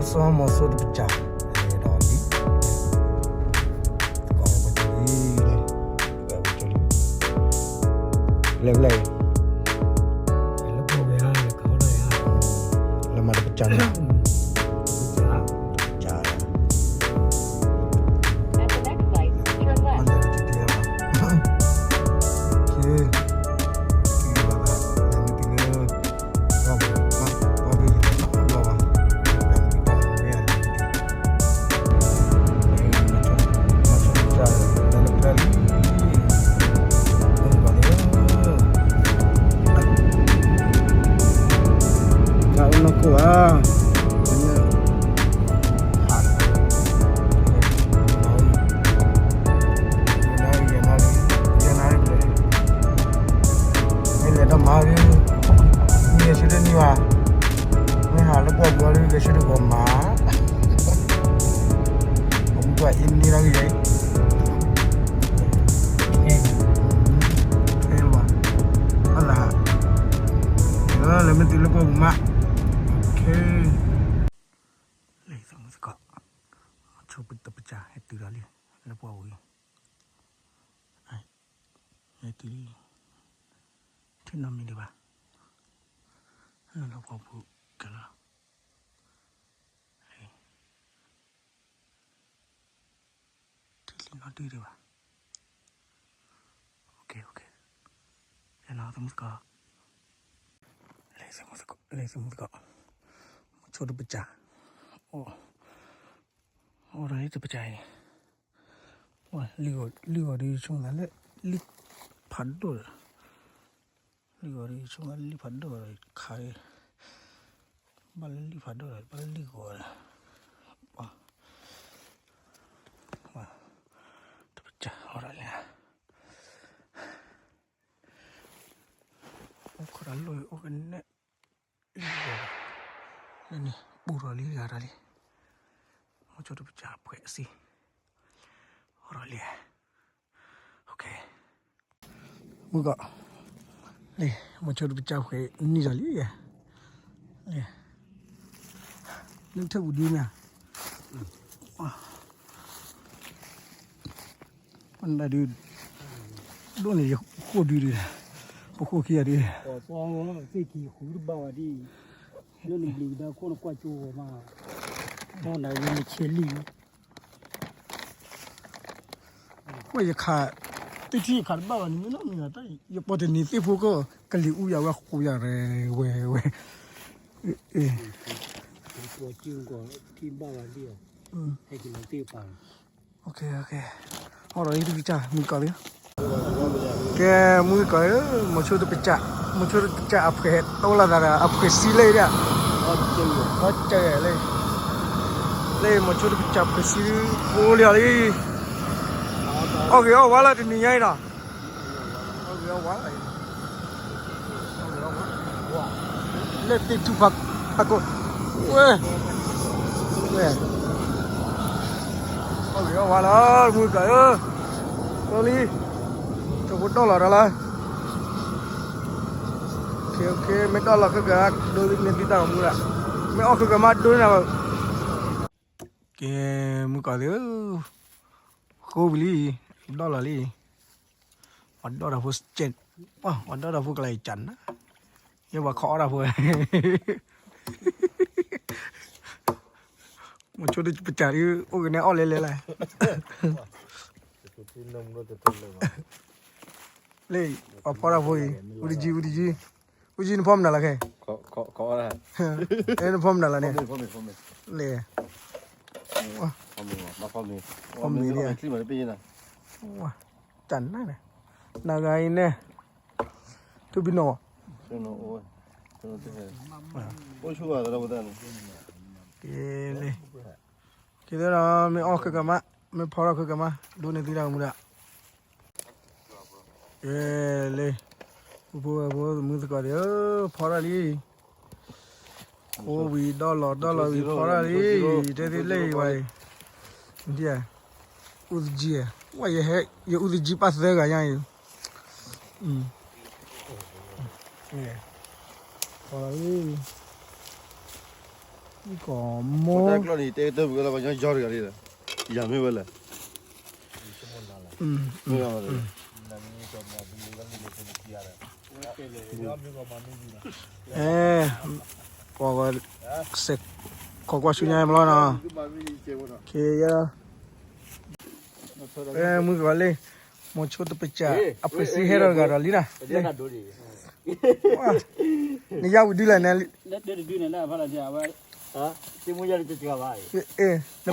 စီၤမီၤစိတပစၢ်, ဒီးလံ, သကိးဝဲကၠိလံ, သကိးဝဲကၠိလံ, လဲၤဖဲလဲၣ်, လၢပှၢ်ဝဲဧါ, လဲၤခီဒၣ်ဧါ, လၢမၤတပစၢ်န့ၣ်, တပစၢ်, တပစၢ်, မၤလဲၤတပစၢ်, က့ၤ, က့ၤဘၣ်သး, လဲၤမ့ၢ်တုၤလၢ မ့ၢ်လဲၤတၢ်မၤဒီး, မ့ၢ်ဂဲၤဆၢထၢၣ်န့ၢ်ဘၣ်, မ့ၢ်ဟးလၢပှၢ်ပူၤဒီးဂဲၤဆၢထၢၣ်ဂီၤမၤ, အမူပှၤအ့န့ၢ်လီၤဂ့ၤ, လၢ, လၢမ့ၢ်တုၤလၢပှၢ်ပူၤမး, လၢသမူသကိး, မီၤစိတပစၢ်ဟဲတုၤဒီးလံ, လၢပှၢ်ပူၤလံ ဟဲတုၤလံ, ထံၣ်နီတမံၤဒံးဘၣ်, လၢလၢပှၢ်ပူၤကလီၤ, ထံၣ်လံနီတမံၤဒံးဘၣ်, လၢသမူသကိး, မီၤစိတပစၢ်, အိၣ်ဒီးလံတပစၢ်အံၤ, လံဂီၤဒုးဆိကမိၣ်သးလၢ, လံဖးဒိၣ်ဒီး, လံဂီၤဒုးဆိကမိၣ်သးလၢလံဖးဒိၣ်ဒီးခါ, ဘၣ်လၢလံဖးဒိၣ်ဒီး ဘၣ်လၢလံဂီၤဒီး, တပစၢ်အိၣ်ဒီးလံ, အိၣ်ခိးဒီးလီၢ်အိၣ်ကနဲၣ်, လံဂီၤ, လၢန့ၣ် ပူၤဒီးလံဂၤဒီးလံ, မီၤစိတပစၢ်အဖှဲးစံ အိၣ်ဒီးလံ, မုၢ်ကီး, လံ, မီၤစိတပစၢ်ဖှဲးနံၣ်ဒီးလံ, လၢထၢၣ်ပူၤဒုမ့ၢ်ဧါ, ဒုး, ဒိၣ်န့ၣ်ယဃိၣ်ဒုဒု, ပဃိၣ်ခံဂၤဒု, သ့ၣ်ခံဃုတဘၣ်ဝဲဒ်အံၤ, ဒိၣ်န့ၣ်ဘျံးကဒါခိၣ်နကွၢ်ကၠိဂီၤမး, မီၢ်နၤဂ့ၤနဆဲးလံ ဝဲယခး, သ့ၣ်ထံၣ်ယခးတဘၣ်ဘၣ်န့ၣ်မ့ၢ်နီၢ်မ့ၢ်နီၢ်, ယပီၢ်တနံၤသ့ၣ်ဖိကီၢ် ကလံၤအူယၤဝဲဃူယၤရဲဝဲဝဲ, အီၣ်ဒီးအံၤတကစၢ်မုၢ်ကီးသ့ၣ်, ကဲမုၢ်ကီးဧၢ, မီၤစိတပစၢ်အဖှဲးဟဲတိၢ်လိာ်သးဒီး အဖှဲးစံလၢအံၤဒီး, လၢ, လၢမီၤစိတပစၢ်ဖှဲးစံ ကိးလံအီၤလံ, အီၣ်ဂ့ၤအီၣ်ဝါလၢတနံၤညါအံၤဒီး, အီၣ်ဂ့ၤအီၣ်ဝါလၢ, လၢသ့ၣ်ထူၣ်ဖးကိး, ဝဲ, ဝဲ, အီၣ်ဂ့ၤအီၣ်ဝါလၢမုၢ်ကးဧၢ, ကိးလံ, ကၠိဖိတီၢ်လီၤဒီးလၢ မ့ၢ်တီၢ်လီၤခဲကး ဒိးန့ၢ်သုတၢ်ဂီၤမူလၢ, မ့ၢ်အီၣ်ခဲကးမးဒိးန့ၢ်နၤဘၣ်, ကဲမုၢ်ကီးသ့ၣ်ဧၢ, ဃိဝံၤလံ, ဒီၣ်လီၤလံ, ပှၤဒီၣ်တၢ်ဖိစဲး, ပှၤဒီၣ်တၢ်ဖိကလါအံၤကနၤ, ယဲပှၤခီအီၣ်တၢ်ဖိ, မီၤစိတပစၢ်ဒုး အိၣ်ကနဲအီၣ်လဲၤလဲၤလဲၣ် လၢ, ပှၤဖီတၢ်ဖိအံၤ, အူတကံ, အူတကံ, အူတကံနဖီမနုၤလၢခဲ, နဖီမနုၤလၢန့ၣ်, လဲၤ, ဖီမ့ၤဒ်ဧါ, ကနၤန့ၣ်, နဂၤအံၤန့ၣ်, ထူဘံနီၤ, ကဲလံ, ကဲသ့ဒီး မ့ၢ်အီၣ်ခဲကမး, မ့ၢ်ဖီထီၣ်ခဲကမး, ဒိးန့ၢ်သုတၢ်ဂီၤမူဒၣ် ကဲလံ, ပဖိဝဲၢ်ဖိသမုသကိးန့ၣ်ဧၢ, ဖီထီၣ်လံ, ဃိဝံၤဒီၣ်လီၤ ဒီၣ်လီၤဝံၤဖီထီၣ်လံ, တဲသ့လၢအံၤဝဲအံၤ, ဒ်ဧါ, အူသကံဧါ, ဝဲယဟဲ, ယအူသကံပၣ်သၢဂၤညါအံၤ, ဖီထီၣ်လံ လံ, ကီၢ်မိၢ် တၢ်ကျီၢ်န့ၣ် တဲကတၢၢ်ပူၤဝဲလၢပှၤညီယီၤတဂၤန့ၣ်ဒီး ယၤမ့ၢ်ဝဲလဲၣ် မ့ၢ်ဝဲလဲၣ် အဲ ပှၤစဲး ခိးကွၢ်ဆူညါမလီၤနီၤ က့ယါ အဲ မုၢ်ကီၢ်လံ မိၤဆိတပစၢ် အဖှဲးစံဟဲထီၣ်တဂၤဒီးလံနီၤ နယါဝံၤဒုလဲၣ်န့ၣ် န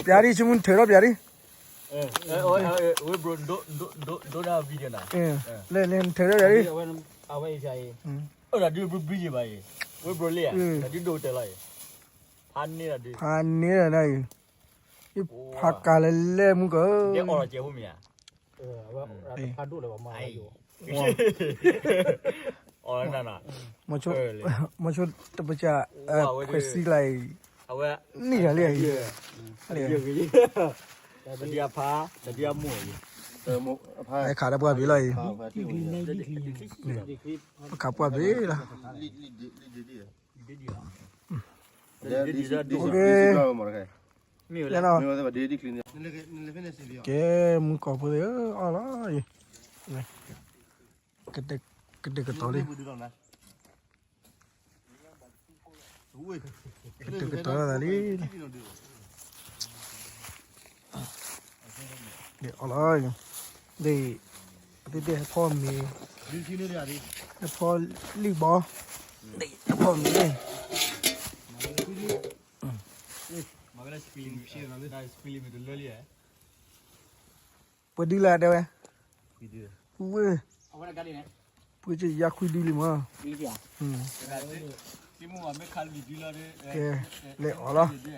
ပျးဒ်ဆိကမိၣ်နထုးထီၣ်ပျးဒ် လၢ လၢနထုးထီၣ်ပျးဒ် ဖးန့ၢ်ဒီးဒ်အံၤ ဖးန့ၢ်ဒီးဒ်အံၤ ဖးကၤလၢလဲၣ်မုၢ်ကီၢ် ဖးဒိၣ်လၢၤဘၣ်မၤ မိၤဆိတပစၢ် ခွဲးစံလၢအံၤ နံၣ်ဂၤလံအံၤ တဒံအဖါ တဒံအမိၢ်အံၤ ခးတၢ်ပှၢ်ဘ့ၣ်လီၤအံၤ ခးပှၢ်ဘ့ၣ်လီၤ ကဲ မုၢ်ကီၢ်ဖိသ့ၣ်ဧၢ အီၣ်လီၤအံၤ ကတဲာ်ကတီၤလံ ကတဲာ်ကတီၤလီၤသးလံ ဒ်အီၣ်လီၤ ဒ် အသ့ၣ်ဒ်ဟဲဖီမ့ၤ ဟဲဖီလံၣ်ဘီ ဒ်ဟဲဖီမ့ၤ ပှဲၤဒုလၢတဲဝဲ ဝဲ ပှဲၤကယါခွံဒုလံမး ကဲ လဲၤအီၣ်လီၤ ကဲ လံၣ် ကြံလံ ကြံ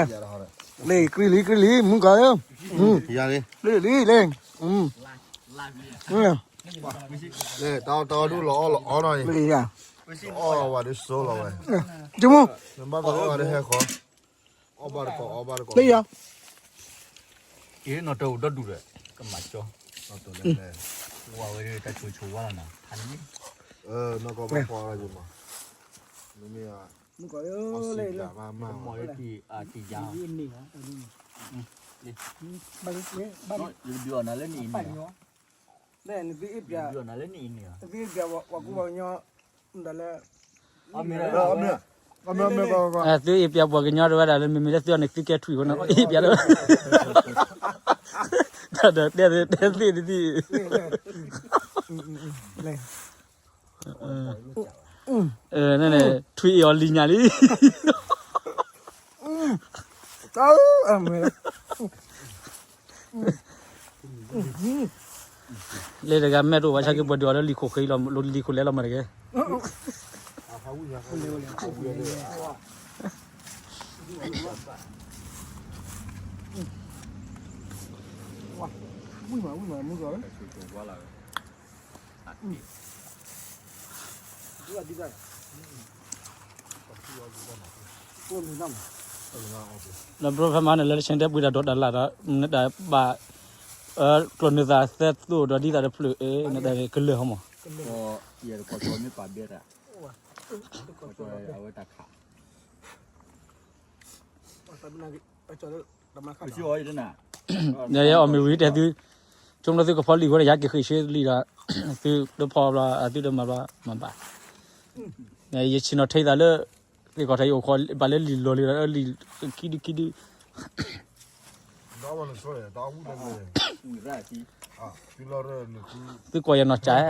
လံ မုၢ်ကီၢ်ဧၢ လံၣ်လံ လံၣ် တၢ်အီၣ်တၢ်အီဒုလီၤအီၣ်လီၤအီနီၤ လံၣ်ယါ အီၣ်ဝဲဒုစိလီၤဝဲ ကမူ နဘၣ်သးအီၣ်ဝဲဒုဟဲဃီ အီၣ်ဘၣ်တကိးအီၣ်ဘၣ်တကိး လံၣ်ယါ အ့ နီၢ်တၢ်အိၣ်ဒီဒူၣ်ဒီး ကမၤကၠီ ဝဲတၢ်ဆိဆိဝါလီၤနီၤ ဖးန့ၣ် နီၢ်ကီၢ်ဘၣ်ဖီအီၣ်ယမး မ့မ့ၢ် မုၢ်ကီၢ်လၢ မီၢ်လၢတံၤအတံၤယါ ယကဒုးအီၣ်နၤလၢနအံၤန့ၣ် နသုအ့ၣ်ပျးပှၤကညီ ဒ်လၢ သုအ့ၣ်ပျးပှၤကညီတဝဲဒၣ်လၢ မ့မ့ၢ်လၢသုအီၤန့ၣ် သုကဲထွံၣ်ဖိနီၤ အ့ၣ်ပျးလၢ တၢ်ဒီးတဲတဲသ့ၣ်တသ့ၣ် ထွံၣ်အ့ၣ်အီၤလံညါလံ လၢတဂၤမဲာ်တအိၣ်ဘၣ် ဆၣ်က့ၤပှၤဒုးအီၤလၢလံၤခိၣ်ဃ့လီၤ လံၤခိၣ်လဲလီၤမးတက့ၢ် လၢဘျီဖဲမးန့ၣ် လၢတဆဲးတဲပှ့ၤတၢ်ဒီးတၢ်လၢ်ဒီး နတၢ်ဘၣ် ကျီၢ်နုာ်သးသဲသိးဒီးဒ်သးတဖျၢၣ်အံၤ နတၢ်ကလၢာ်ဟီမး ယဲယဲအီၣ်မ့ၤဝံၤတဲသု ကၠိမ့ၢ်သုကဖီလံာ်ဝဲဒီး ယဟဲက့ၤဃ့ၢ်ဆ့လံာ်ဒီး သုတဖီဘျီ သုတမၤဘျီမၤဘၣ် ယဆ့ၣ်နီၤထဲသးလၢ သ့ၣ်ကီးထဲယအိၣ်ခိးဘၣ်လၢလံာ်လီၤလံာ်ဒီး လံာ်ခံဒုခံဒု သုကွၢ်ယနီၢ်ကၢ်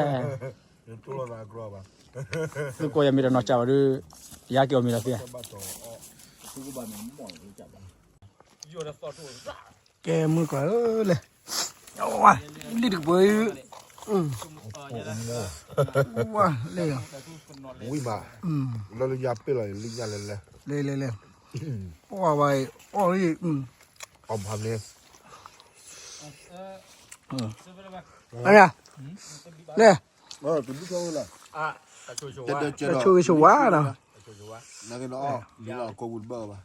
သုကွၢ်ယမ့ၢ်တနီၢ်ကၢ်ဘၣ်ဒီး ယဟဲက့ၤအီၣ်မ့ၤဒီးသ့ ကဲမုၢ်ကီၢ်ဧၢလဲၣ် ဝါ လံၣ်တကပၤ ဝါ လဲၣ် ဝံၤမး လၢလၢယၤပ့ၢ်လီၤ လံၣ်ညါလဲၣ်လဲၣ် လဲၣ်လဲၣ်လဲၣ် ပှၤဝဲ အီၣ်လံ အီၣ်ဖးန့ၣ် လဲၣ် တဆိၣ်ဂ့ၤဆိၣ်ဝါနီၤ နကနအီၣ် လီၤကိးဝူတဘၣ်ဘၣ်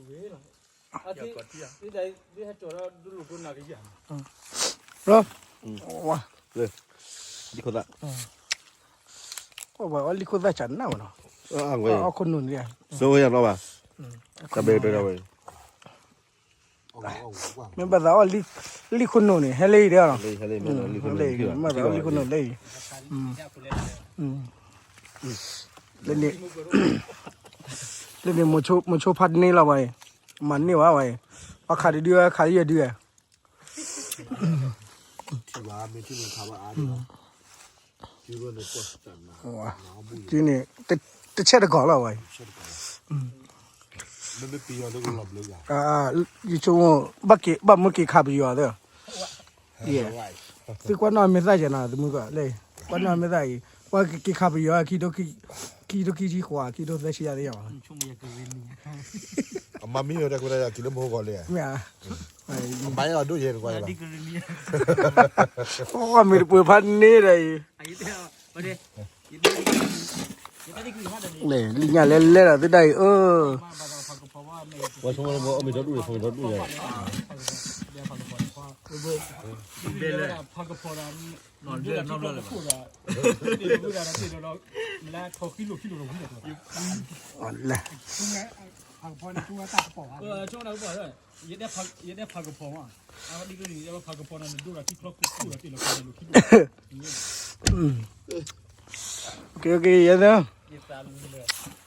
လီၤ လံၣ်ခိၣ်သၣ် လံၣ်ခိၣ်သၣ် ကွၢ်ဝဲအီၣ်လံၣ်ခိၣ်သၣ်ကနၣ်ဝဲနီၤ အီၣ်ခိၣ်နူာ်န့ၣ်, စိဝဲယၤလီၤဘၣ်, တၢ်ဘဲတၢ်ဝဲ, မ့ၢ်ဘၣ်သးအီၣ်လံၣ်ခိၣ်နူာ်န့ၣ် ဟဲလၢအံၤဒီးလီၤ, မ့ၢ်ဘၣ်သးအီၣ်လံၣ်ခိၣ်နူာ်လၢအံၤ, လၢန့ၣ် မိၤဆိဖးတန့ၢ်လီၤဝဲအံၤ, မၤန့ၢ်ဝဲဝဲအံၤ, ပှၤခးတဒုဝဲခးယဲၢ်ဒုဝဲ ထံၣ်ဘၣ်မ့ၢ်ထံၣ်န့ၣ်ခးဘၣ်အါဒံးလီၤ, န့ၣ် တဆဲးတကီၢ်လီၤဝဲအံၤ, ယဆိကမိၣ် ဘၣ်မ့ၢ်က့ၤခးပယီၤသၢ, သုကွၢ်နီၣ်မ့ၢ်သၣ်ယဲနီၤ သမုၢ်ကီၢ်လၢ, ကွၢ်နီၣ်မ့ၢ်သၣ်အံၤ ပှၤက့ၤခးပယီၤ ခံထိခံဆံဃိး ခံထိသၢဆံယၤသ့ၣ်ညါဘၣ်, အမၤမံဒီးကွဲးတၢ်ယၤက့ၤလၢ မဟိကီးလၢ, မ့ၢ်ဧါ, ဘၣ်ယဲလီၤဒိၣ်ယဲတကွၢ်လီၤ, မ့ၢ်တပှဲၤဖးန့ၢ်ဒီးအံၤ, လၢညါလဲၤလဲၤဒီးသုဒၣ်အံၤ, အၢ ပှၤဆိကမိၣ်လၢအီၣ်မ့ၤဒီဒူၣ်န့ၣ် ဆိကမိၣ်ဒီဒူၣ်ယါ, လဲၣ်, ယတဲဖးကဖီမး, အဝဲဒ်ကန့ၣ် ယတဲဖးကဖီနၤ နဒိၣ်ဒီးထံချီခိၣ်ခိၣ်ဒီးတ့ၢ်လီၤဖးဒီးလီၢ်ခံဒိၣ်, ကဲကဲ ယဲသၢ, ယသးလၢ